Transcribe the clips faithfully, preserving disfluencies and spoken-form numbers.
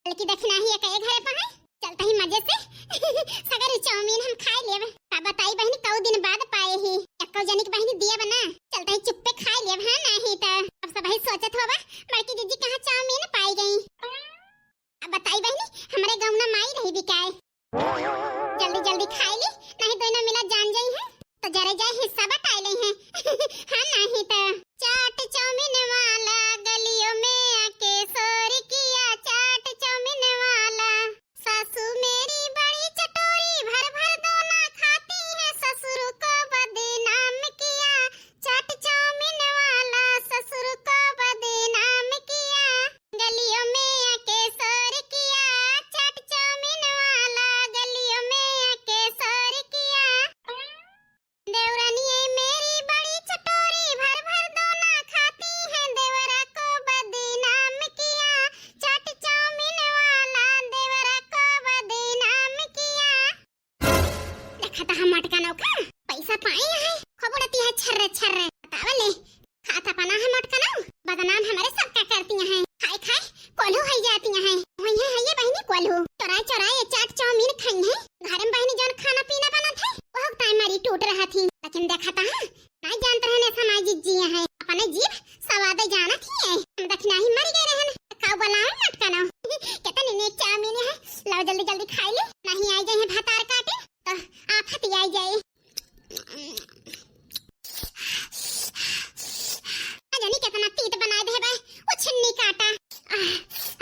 बड़की दखिनाही एक, एक घरे पाए। चलत ही मजे से सगरी चाउमीन हम खाए लेब। का बताई बहिनी, कऊ दिन बाद पाए ही। एक्को जनी के बहिनी दिया बना। चलत ही चुप्पे खाए लेब, हाँ, नाही त अब सबही सोचत होबा, बड़की जिज्जी कहाँ चाउमीन पाई गई। अब बताई बहिनी, हमरे गाँव ना माई रही बिकाए। जल्दी जल्दी खाई ली, नहीं दोनों मिला जान जाई है। तो जरे जाए हिस्सा बटाई ले हैं। हाँ, नाही त। चाट चाउमीन वाला गलियों में आके शोर किया, चाट चाउमीन वाला। सासू मेरी बड़ी चटोरी, भर भर दोना खाती है, ससुर को बदनाम किया। चाट चाउमीन वाला ससुर को बदनाम किया, गलियों में आके शोर किया। चाट चाउमीन वाला गलियों में आके शोर किया। देवरानी है मेरी बड़ी चटोरी, भर भर दोना खाती है, देवरा को बदनाम किया। चाट चाउमीन वाला देवरा को बदनाम किया। देखा त हम मटका नौका पैसा पाए हैं, खूब उड़ती है छर्रे छर्रे। बतावा ले, खात अपना है मटका नौ, बदनाम हमरे सबका करती हैं। खाए खाए कोल्हू होई जाती हैं। वही है ये बहिनी कोल्हू, चोराए चोराए ये चाट चाउमीन खाई हैं। घर में बहिनी जौन खाना पीना बनत है, वह ताई मारी टूट रहा थी। लेकिन देखा त है, ना जानत रहन ऐसा माई जिज्जी हैं। अपने जीभ सवादे जानत ही है। हम दखिनाही मर गए रहन, का बोलावे मटका नौ। कितनी नीक चाउमीन है, लाओ जल्दी जल्दी खाई ले, नहीं आई जाए हैं भतार काटे। तो आफत आई जाए। ना जानी कितना तीत बनाए दे बा, वो छिन्नी काटा। आह,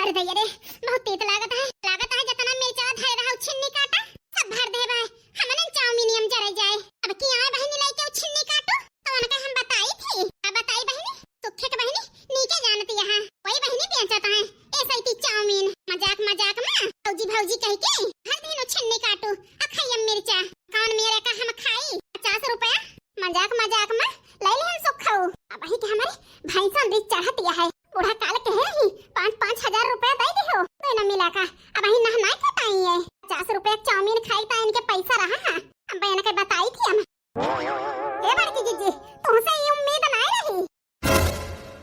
अरे दैया रे, बहुत तीत लागत है। लागत है जितना मिर्चा धरे रहा, वो छिन्नी काटा, सब भर दे बा। हमने चाउमीन हम जरे जाए। अब की आए बहिनी लेके वो छिन्नी काटू, तो उनका हम बताई थी। अब बताई बहिनी, सुखे के बहिनी, नीके जानती यहाँ। वही बहिनी बेचत है, ऐसा ही चाउमीन। मजाक मजाक में, भौजी भौजी कह के, भर दिन वो छिन्नी काटू, अखैया मिर्चा। कौन मेरे का हम खाई? पचास रुपया मजाक मजाक में ले लेहन सुखऊ। अब वही के हमारे भैंसन दी चढ़त यह है। बूढ़ा काल कहे रही, पाँच, पाँच हजार रुपया दे दिहो, दोनों मिला का। अब वही नहनाई के ताई है। पचास रुपया चाउमीन खाई ता इनके पैसा रहा है। अब इनके बताई थी हम। ए बड़की जिज्जी, तुमसे ये उम्मीद नहीं रही।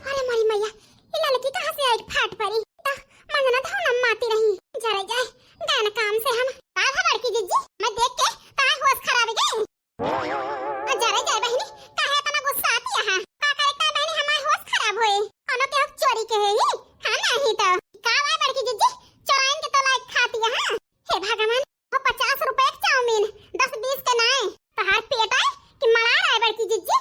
अरे मोरी मैया, ये लड़की कहाँ से आई फाट परी? ता मंगना धावना माती रही। जरे जाए, गए न काम से हम। का भा बड़की जिज्जी, मैं देख के तार होश खराब गए। आ, जरे जाए बहिनी, काहे इतना गुस्सा आती है? का करे का बहिनी, हमार होश खराब होए? कोनो के हक चोरी के है ही? हाँ, नहीं तो। का वाई बड़की जिज्जी, चोराइन के तो लायक खाती है, हाँ? हे भगवान, वो पचास रुपए के चाउमीन, दस बीस के नाय। तहार पेट आए कि मरार आए बड़की जिज्जी?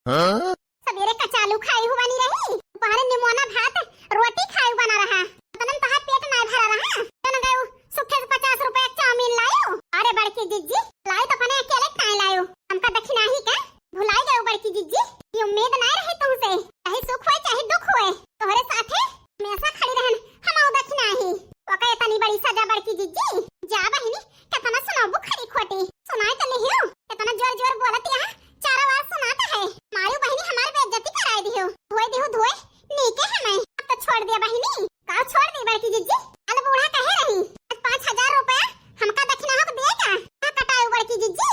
हाँ? सवेरे कचालू खाई हुआ नहीं रही, दोपहर निमोना भात, रोटी खाई हुआ ना रहा। इतना तहार पेट ना भरा रहा। तन गयो, सुखे से पचास रुपए के चाउमीन लायो। अरे बड़की जिज्जी, लायो तो अपने अकेले काहे लायो? हमका दखिनाही का भुलाई गयो बड़की जिज्जी, ये उम्मीद ना रही तुमसे। चाहे सुख होए, चाहे दुख होए, तोहरे साथे हमेशा खड़ी रहन, हम आओ दखिनाही। ओके इतनी बड़ी सजा बड़की जिज्जी, जा बहिनी, कितना सुनाबू खरी खोटी, सुनाए तो लिहियो, कितना जोर जोर बोलत यहाँ, चारों ओर सुनाता है। मारू बहिनी हमार बेइज्जती कराए दिहो, धोए दिहो धोए, नीके है मैं, अब तो छोड़ दिया बहिनी। का छोड़ दी बड़की जिज्जी? अल बूढ़ा कहे रही, आज पाँच हजार रुपया हमका दखिना हो दिए का? का कटायो बड़की जिज्जी?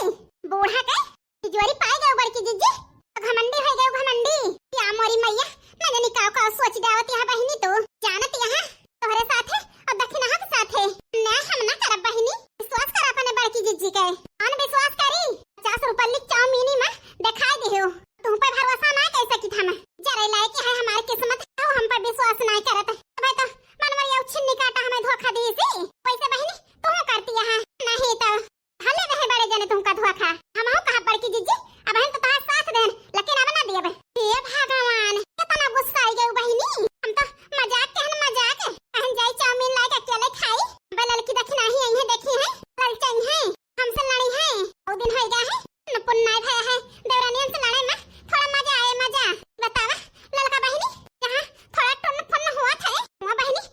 बूढ़ा के तिजोरी पाए गयो बड़की जिज्जी, तो घमंडी हो गयो घमंडी। या मोरी मैया, न जानी का का सोच जावत यहाँ बहिनी तो। जानत यहाँ तोहरे साथे और दखिनहा के साथे। ना हम ना करब बहिनी, विश्वास कर अपने बड़की जिज्जी के। कौन विश्वास करी? पचास रुपया लिख चाउमीनी में दिखाई दिहो। तुम पे भरोसा ना कर सकित हम। जरे लायक है हमार किस्मत, तो हम पे विश्वास ना करत। भाई तो मनवर ये छिन्नी काटा हमें धोखा दी सी। वैसे बहिनी तू करती यहाँ, नहीं तो भले रहे बड़े जने तुमका धोखा। हमहू कहा बड़की जिज्जी, अब हम तो तोहार साथ देन, लेकिन अब ना दियब। हे भगवान, कितना गुस्सा आई गयो बहिनी। हम तो मजाक कहन मजाक, कहन जाई चाउमीन लाए के अकेले खाई। बे ललकी दखिनाही आई है, देखी है, ललचाई है, हमसे लड़ी है। वो दिन हो गया है, न पुन्नाई भया है, देवरानियन से लड़े में थोड़ा मजा आए, मजा। बतावा, ललका बहिनी, यहाँ थोड़ा टुन्न फुन्न हुआ था, हुआ बहिनी,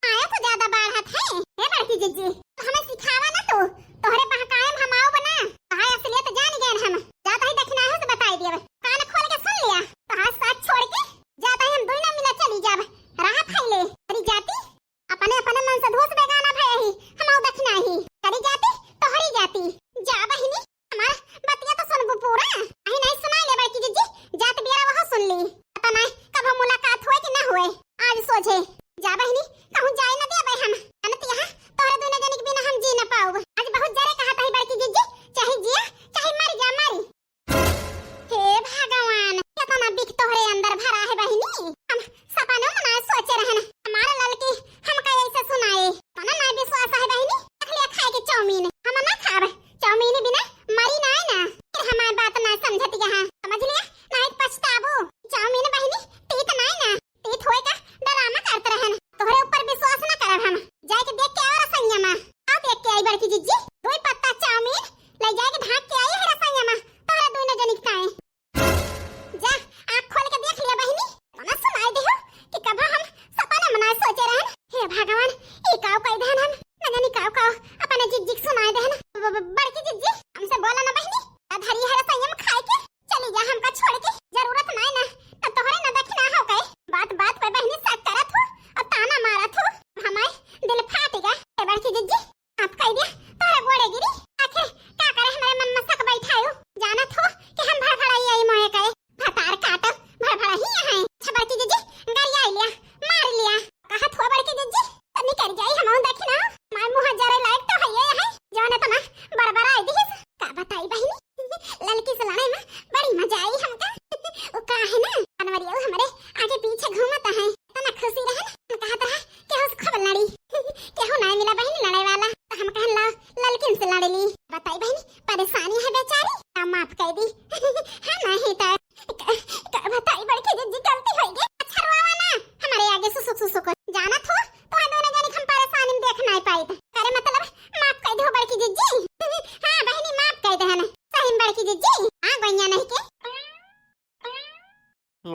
आया तो ज्यादा बाढ़त है। हे बड़की जिज्जी, तो हमें सिखावा ना तू, तोहरे बहकाए में हम आओ बना। तोहार असलियत जान गए हम। जाता ही दखिनाही से बताई दियब। कान खोल के सुन लिया। तोहार साथ छोड़ के जाता ही हम दोनों मिला चली जाब। राह फैले। अरे जाती, अपने अपने मन से धोस बेगाना भय ही। हम आओ दखिनाही। करी जाती, तोहरी जाती। जा बहिनी, हमार बतिया तो सुनबू पूरा। अही नहीं सुनाई ले बड़की जिज्जी, जात बियरा वहो सुन ली। पता नहीं कब हम मुलाकात हुए कि ना हुए। आज सोझे जा बहिनी, कहूँ जाए न देबे हम। जानत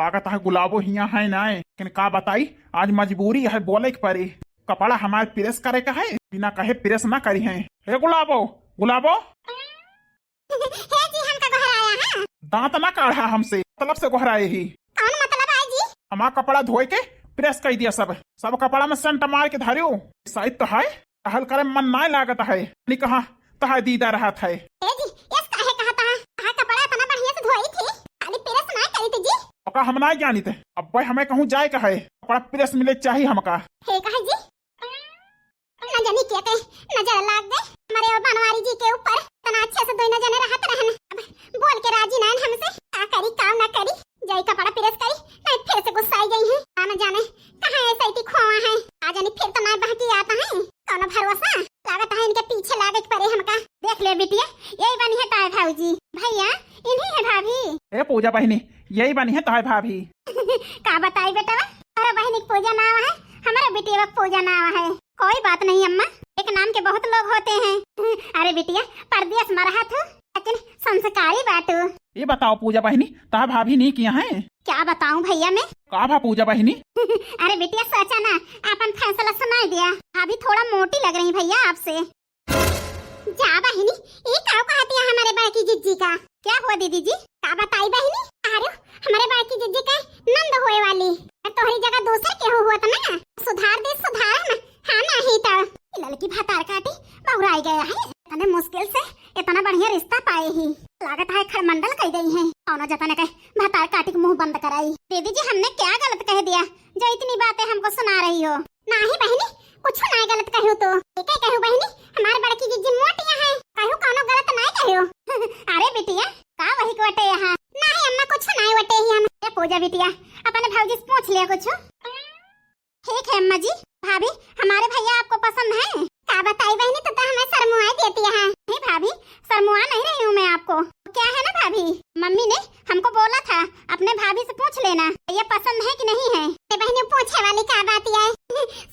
लागत है गुलाबो हियाँ है ना, लेकिन का बताई, आज मजबूरी है, बोले के पड़ी। कपड़ा हमार प्रेस करे का है, बिना कहे प्रेस ना करी है। हे गुलाबो, गुलाबो। हे जी, हमका गोहराया है? दांत ना काढ़ा हमसे, मतलब से गोहराए ही। कौन मतलब है जी? हमार कपड़ा धोए के प्रेस कर दिया सब, सब कपड़ा में सेंट मार के धरियो। शायद तो है, टहल करे मन ना लागत है। नहीं कहा तहा दीदा रहत है। ए जी, यस काहे कहत है? कहा कपड़ा इतना बढ़िया से धोई थी, खाली प्रेस ना करी थी जी। ओका हम ना जानी थे। अब भाई हमें कहूँ जाए का है, कपड़ा प्रेस मिले चाहिए हमका। हे कहे जी, न जानी के के नजर लाग गए हमारे बनवारी जी के ऊपर। इतना अच्छे से दोनों जने रहत रहन, अब बोल के राजी ना हमसे। का करी, का ना करी, जाई कपड़ा प्रेस करी, नहीं फिर से गुस्सा आई गई है। ना जाने कहाँ ऐसा इतनी खोआ है, आ जानी फिर तो ना बहकी आता है। कौनो भरोसा, लागत है इनके पीछे लागे के पड़े हमका। देख ले बिटिया, यही बनी है ताए भाऊजी। भैया, इन्हीं है भाभी। ए पूजा बहिनी, यही बनी है ताए भाभी। का बताई बेटवा, तोहरा बहिनी के पूजा नाव है, हमारा बिटिया के पूजा नाव है। कोई बात नहीं अम्मा, एक नाम के बहुत लोग होते हैं। अरे बिटिया, परदेस में रहत हो, लेकिन संस्कारी बाटू। ये बताओ पूजा बहिनी, ताहा भाभी नहीं किया है? क्या बताऊं भैया मैं? का भा पूजा बहिनी? अरे बिटिया, सोचा ना, अपन फैसला सुनाई दिया। भाभी थोड़ा मोटी लग रही भैया आपसे। जा बहिनी, ये का कहत है हमारे बड़की जिज्जी का? क्या हुआ दीदी जी? का बताई बहिनी? अरे हमारे बड़की जिज्जी के नंद होए वाली, और तोहरी जगह दूसर केहू होत ना, सुधार दे सुधार हम, हाँ नहीं तो। ये लड़की भतार काटी बहुराई गया है, इतने मुश्किल से इतना बढ़िया रिश्ता पाए ही, लागत है खरमंडल कह गई है। कौनो जतन के भतार काटी के मुंह बंद कराई। दीदी जी, हमने क्या गलत कह दिया जो इतनी बातें हमको सुना रही हो? नाही बहिनी, कुछ ना गलत कहू तो। एके कहू बहिनी, हमार बड़की जिज्जी मोटिया है, कहू कौनो गलत ना कहू। अरे बिटिया, का वही के वटे यहाँ? नाही अम्मा, कुछ ना वटे ही हम। ए पूजा बिटिया, अपने भौजी से पूछ लिया कुछ। ठीक है अम्मा जी। भाभी, हमारे भैया आपको पसंद है? का बताई बहिनी, तो, तो हमें शर्मुआई देती है। नहीं भाभी, शर्मुआ नहीं रही हूँ मैं आपको। क्या है ना भाभी, मम्मी ने हमको बोला था अपने भाभी से पूछ लेना ये पसंद है कि नहीं है। ए बहिनी, पूछे वाली का बात है?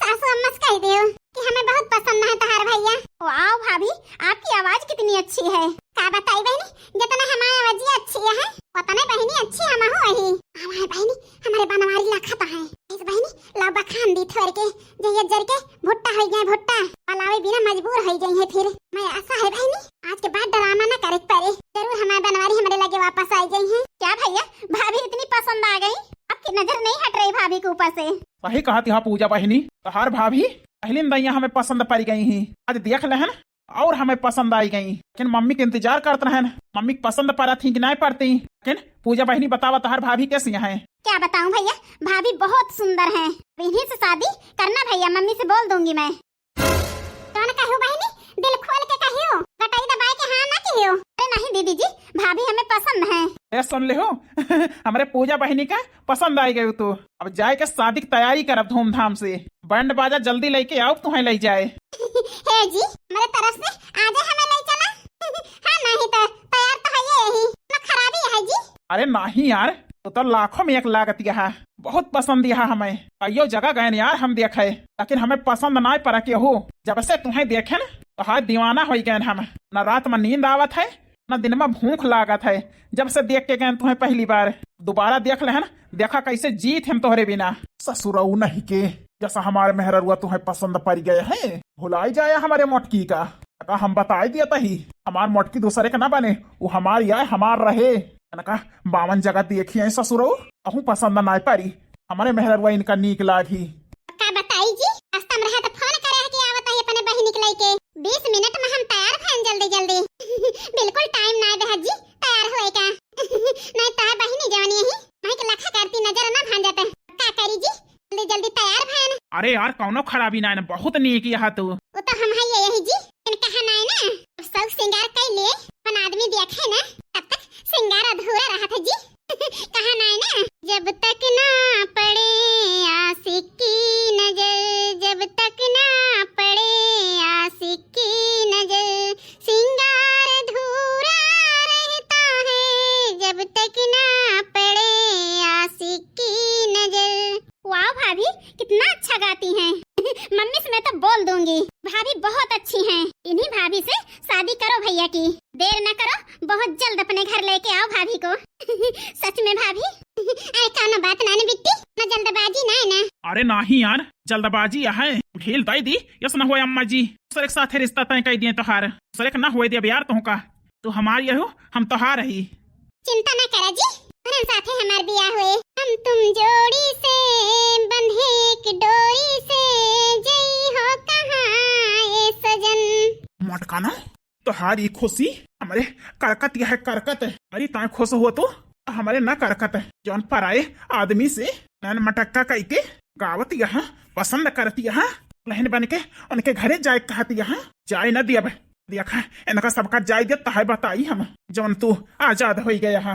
सासू अम्मा से कह दियो कि हमें बहुत पसंद है तहार भैया। वाह भाभी, आपकी आवाज कितनी अच्छी है। का बताई बहिनी, जितना हमारी आवाज अच्छी है, उतने बहिनी अच्छी हम हो वही। हमारे बहिनी, हमारे बनवारी लखत है। इस बहिनी, ला बखान दी थोड़ के, जइया जर के भुट्टा होइ गए भुट्टा, पलावे बिना मजबूर होइ गई है फिर। मैं आशा है बहिनी, आज के बाद ड्रामा न करे के पड़े, जरूर हमारे बनवारी हमारे लगे वापस आ गई है। क्या भैया, भाभी इतनी पसंद आ गई, आपकी नजर नहीं हट रही भाभी के ऊपर से। सही कहत है पूजा बहिनी, तहार भाभी पहली न दइया हमें पसंद पड़ गई ही। आज देख लेहन, और हमें पसंद आई गई, लेकिन मम्मी के इंतजार करत रहन, मम्मी के पसंद परत ही कि नहीं परती। लेकिन पूजा बहिनी बतावा, तहार भाभी कैसी है? क्या बताऊं भैया, भाभी बहुत सुंदर है। इन्हीं से शादी करना भैया, मम्मी से बोल दूंगी मैं। कौन कहू बहिनी, दिल खोल के कहियो, गटाई दबाए के हाँ ना कहियो। अरे नहीं दीदी जी, भाभी हमें पसंद है। ए सुन ले हो, हमरे पूजा बहिनी का पसंद आई गई तू। अब जाए के शादी की तैयारी करब धूमधाम से। बैंड बाजा जल्दी लेके आओ, तुम्हें ले जाए। हे जी, मेरे तरफ से आजे हमें ले चला। हाँ, नहीं तो तैयार तो है ये ही। ना खराबी है जी। अरे नहीं यार, तू तो लाखों में एक लागत यहा, बहुत पसंद यहा हमें। कईयो जगह गए यार हम देखे, लेकिन हमें पसंद ना पड़ा के हो। जब से तुम्हें देखे न, तो हाथ दीवाना हो गए हम। न रात में नींद आवत है, ना दिन में भूख लागत है। जब से देख के गए तुम्हें पहली बार, दोबारा देख लेहन, देखा कैसे जीत हम तोहरे बिना। ससुरऊ नहीं के, जैसा हमारे मेहररुआ तुम्हें पसंद पड़ गए हैं, भुलाई जाए हमारे मोटकी का। का हम बताई दिया तही, हमार मोटकी दूसरे के ना बने, वो हमार या हमार रहे। इनका बावन जगह देखी है ससुरऊ, अहू पसंद ना पड़ी। हमरे मेहररुआ इनका नीक लागी। का बताई जी, रास्ता में रहे तो फोन करे कि आवत है अपने बहिनी के लइके। बीस मिनट में हम तैयार भएन जल्दी जल्दी। बिल्कुल टाइम ना दे जी तैयार होए का। नहीं तो बहिनी जवानी ही, मैं के लखा करती नजर ना भान जाते। का करी जी, जल्दी जल्दी तैयार भएन। अरे यार, कौनो खराबी ना है, बहुत नीक यहा तू। वो तो हम है यही जी, लेकिन कहा ना है ना, अब सब श्रृंगार कर लिए, अपन आदमी देखे ना, तब तक श्रृंगार अधूरा रहा था जी। कहा ना है ना, जब तक ना पड़े आशिक की नजर, जब तक ना पड़े आशिक की नजर, श्रृंगार अधूरा रहता है, जब तक ना पड़े आशिक की नजर। वाह भाभी, कितना अच्छा गाती हैं। मम्मी से मैं तो बोल दूंगी, भाभी बहुत अच्छी हैं। इन्हीं भाभी से शादी करो भैया की। देर न करो, बहुत जल्द अपने घर लेके आओ भाभी को। सच में भाभी, अरे कौनो बात ना न बिट्टी, ना जल्दबाजी ना है ना। अरे नाही यार, जल्दबाजी है। ढील दई दी, यस न होए अम्मा जी। दूसरे के साथे रिश्ता तय कई दिए तोहार। दूसरे के ना होए देब यार तोहका। तू हमार यहू, हम तोहार ही। चिंता ना करा जी, तोहरे साथे हमार बियाह होए। हम तुम जोड़ी से बंधे एक डोरी से, जई हो कहाँ ए सजन। मटकाना, तोहार ई खुशी हमरे करकत यह करकत। अरे ताए खुश हो तू, हमरे ना करकत। जौन पराए आदमी से नैन मटक्का कई के गावत यहाँ, पसंद करत यहाँ, दुल्हन बन के उनके घरे जाए कहत यहाँ, जाए न दियब। देखा, इनका सबका जाए दे, तहे बताई हम, जौन तू आजाद होई गया हा।